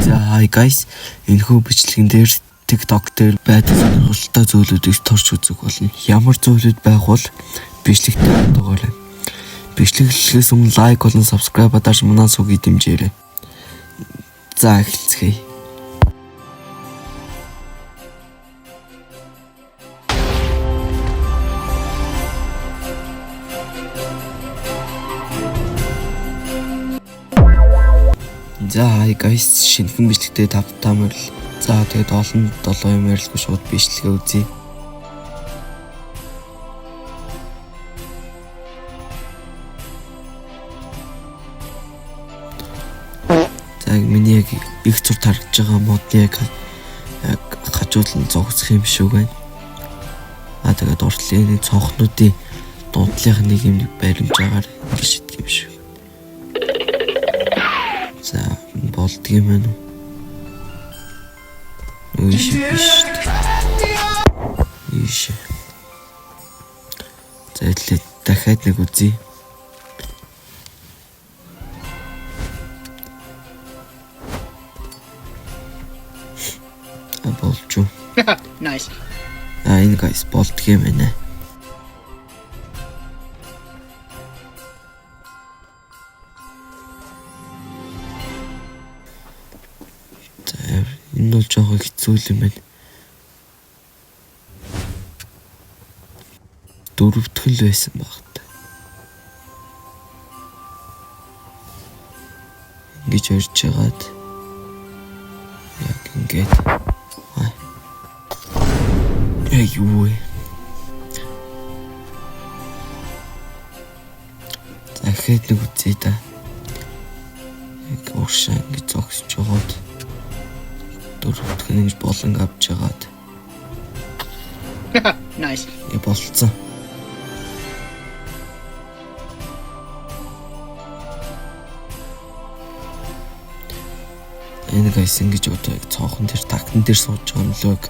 За hi guys. Энэхүү бичлэгэн дээр TikTok дээр байдаг сонирхолтой зүйлүүдийг турш үзэх болно. Ямар зүйлүүд байх бол бичлэгтэй хандгаарай. Бичлэг эхлэхээс өмнө лайк болон subscribe дарж манай сувгийг дэмжээрэй. За эхэлцгээе. За hi guys, шинэхэн бичлэгтэй тавтаа морил. За тэгээд олон долоо юм ярилгүй шууд бичлэгээ үзье. За яг миний яг их зүр тарагдж байгаа модны яг яг хажууд нь зогсох юм шиг байна. А тэгээд уртлын нэг цонхнуудын дундлынх нэг юм баримжаагаар ингэ шидэх юм шиг. За болдго юм байна уу? Ийш биш. Ийш. За идлээ дахиад нэг үзье. А болж уу. Nice. А энэ guys болдго юм байна. За энэ бол жоохон хэцүү л юм байна. Дөрөвдөх л байсан баг та. Ингэж орж жагаад яг ингээд аа. Яг юу вэ? Дахиад нэг үзье да. Яг уршаа ингэж зогсож жагаад дөрөвдөх нь ингэж болон авч жагаад Nice. я болцсон. Энэ гайс ингэж одоо яг цонхон дээр тагтан дээр сууж байгаа нөлөөг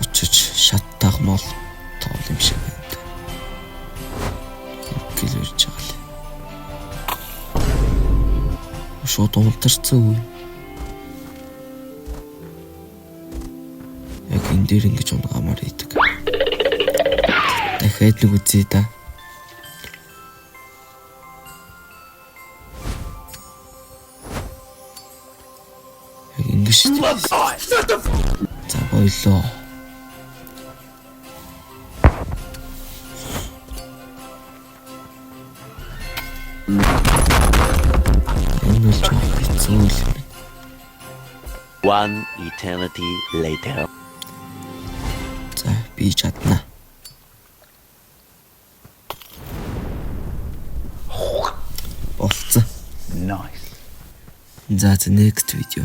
очиж шаттаах мол тоол юм шиг байна. Гэл ирж байгаа л. Шууд унтарсан үе. Яг энэ дээр ингэж унгамаар идэг. Дахиад нэг үзье да. Яг ингэж шүү дээ. За боллоо. Энэ бол жоохон хэцүү л юм байна. One eternity later. За би чадна. Болцсон. Nice. За за next video.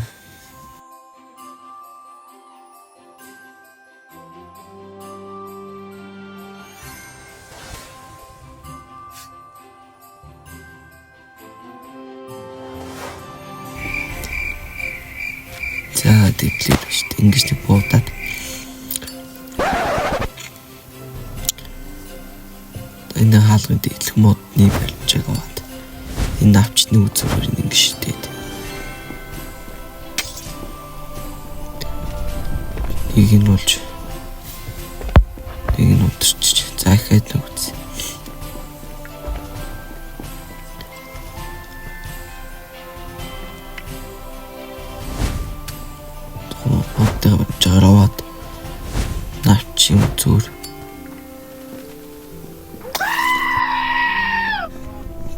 За дэвлээ биш. Ингэж нэг буудаад энэ хаалгын дэглэх модны баримжааг аваад энэ навчны үзүүрээр ингэж шидээд нэг нь болж нэг нь унтарч за дахиад нэг үзье. Модтой баримжаагаар аваад навчийн үзүүр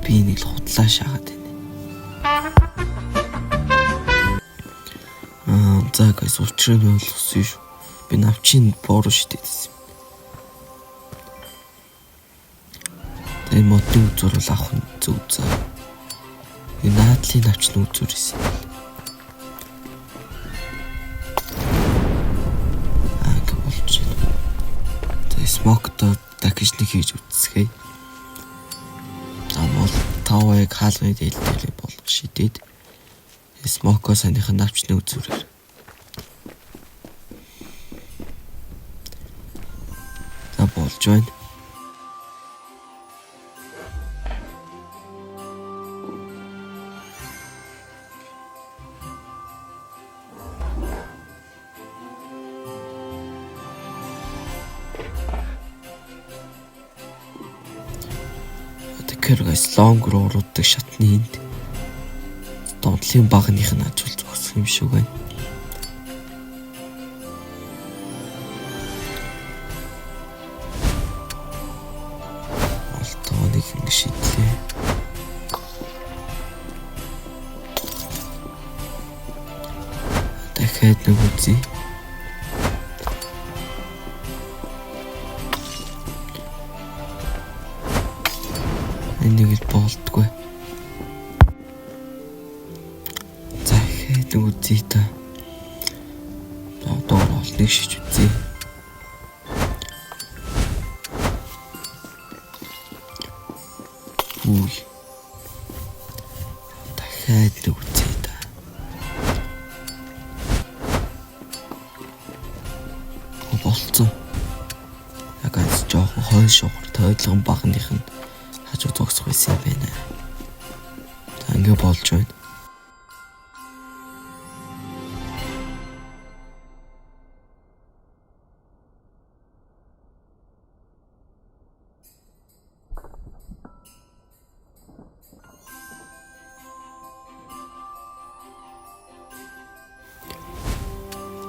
би нэг л худлаа шаагаад байна. Аа за guys учрыг нь ойлгосон шүү. Би навчийн бороо шидэдсэн юм. Тэгээ модны үзүүр бол авах нь зөв заа. Энэ наадлын навчны үзүүр исэн. Аа ингэ болж байна. Тэгээ смокто дахиж нэг хийж үзцгээе. За мол тав яг хаалганы дээл дээр бол шидээд смоко санийхын навчны үзүүрээр. За болж байна. Тэгэхээр guys, long руу оруулдаг шатны энд донтлын багных нь ажил зогсох юм шиг байна. Алтаа нэг ингэ шидлээ. Дахиад нэг үзье. Энийг л болдгоо. За, ихэд нэг үзье та. Одоо олныг шиж үзье. Үгүй. Дахиад нэг үзье та. Болцсон. Яг аз жоохон хойш ухар тойдлогон багных нь хажуу зогсох байсан юм байна. За, ингэ болж байна.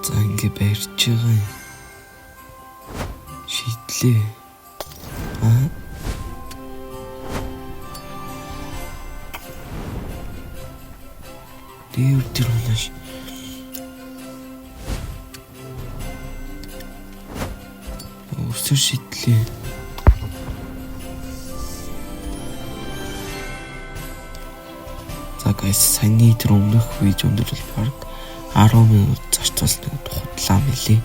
За, ингэ барьж байгаа юм. Шийдлээ. Аа. Дээр тэр унаш. Өсөр шийдлээ. За guys, саяны тэр өмнөх видеон дээр бол баг 10 минут зарцуулсан нэг худлаа мэлээ.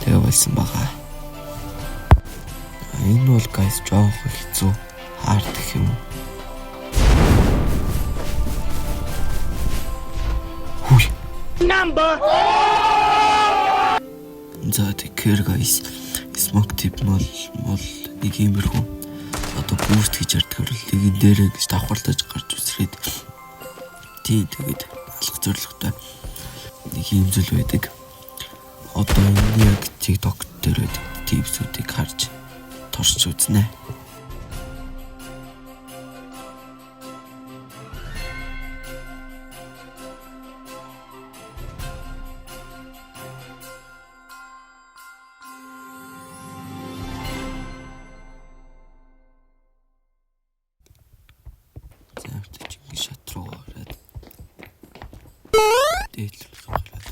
Тэгээ болсон байгаа. Энэ бол guys, жоохон хэцүү, hard гэх юм уу. Хүй. Number. За, тэгэхээр guys, smoke tip бол нэг иймэрхүү одоо boost гэж ярьдаг бол нэгэн дээрээ гэж давхарлаж гарч үсрээд, тийм, тэгээд алах зорилготой нэг ийм зүйл байдаг. Одоо энэ яг TikTok дээр байдаг tips үүдийг харж туршиж үзнэ. За, явтаж ингэ шат руу ороод дээдлэх гараад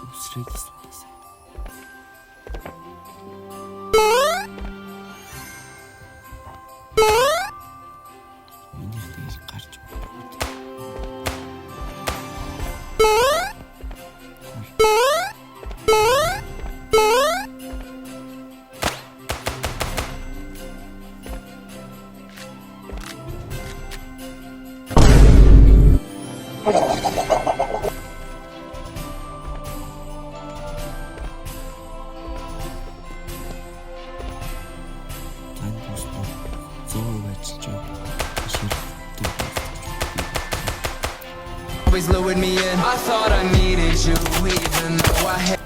үсрээд байсан. Миний тэгэл гарч өгдөг. Тань бус 100% ажиллаж байна. Ширхтээ. Always lured me in. I thought I needed you, even though I had.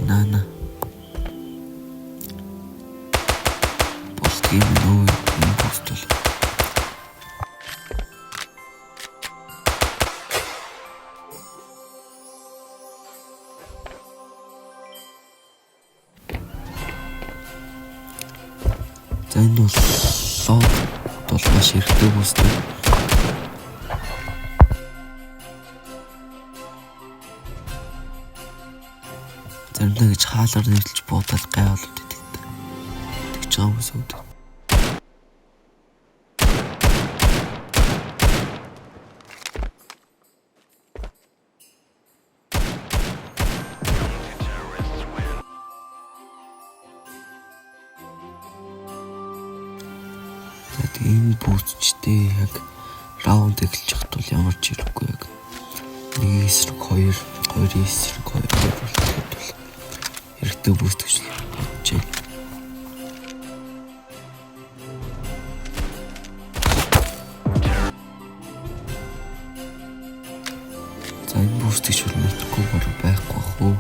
Нана. Болдгийг нөө энэ пост бол. За, энэ бол лог бол маш хэрэгтэй boost. Заримдаа гэж хаалгаар нэрлж буудаад гай болоод идэг. Тэгж байгаа хүмүүс өвдөг. За, тэгээ энэ boost чтэй яг раунд эхэлж явахд бол ямар ч хэрэггүй, яг нэг эсрэг хоёр, хоёрын эсрэг хоёр болтоход бол хэрэгтэй boost гэж бодож байна. За, энэ boost гэж бол мэдгүй баг байхгүй бах уу.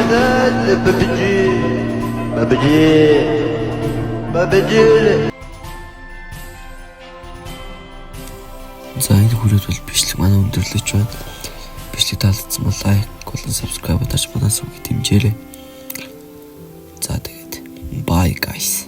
Babidi. Babidi. Babidi. За, энэ хүрээд бол бичлэг манай өндөрлөж байна. Бичлэг таалагдсан бол like болон subscribe дарж манай сувгийг дэмжээрэй. За, тэгээд bye, guys.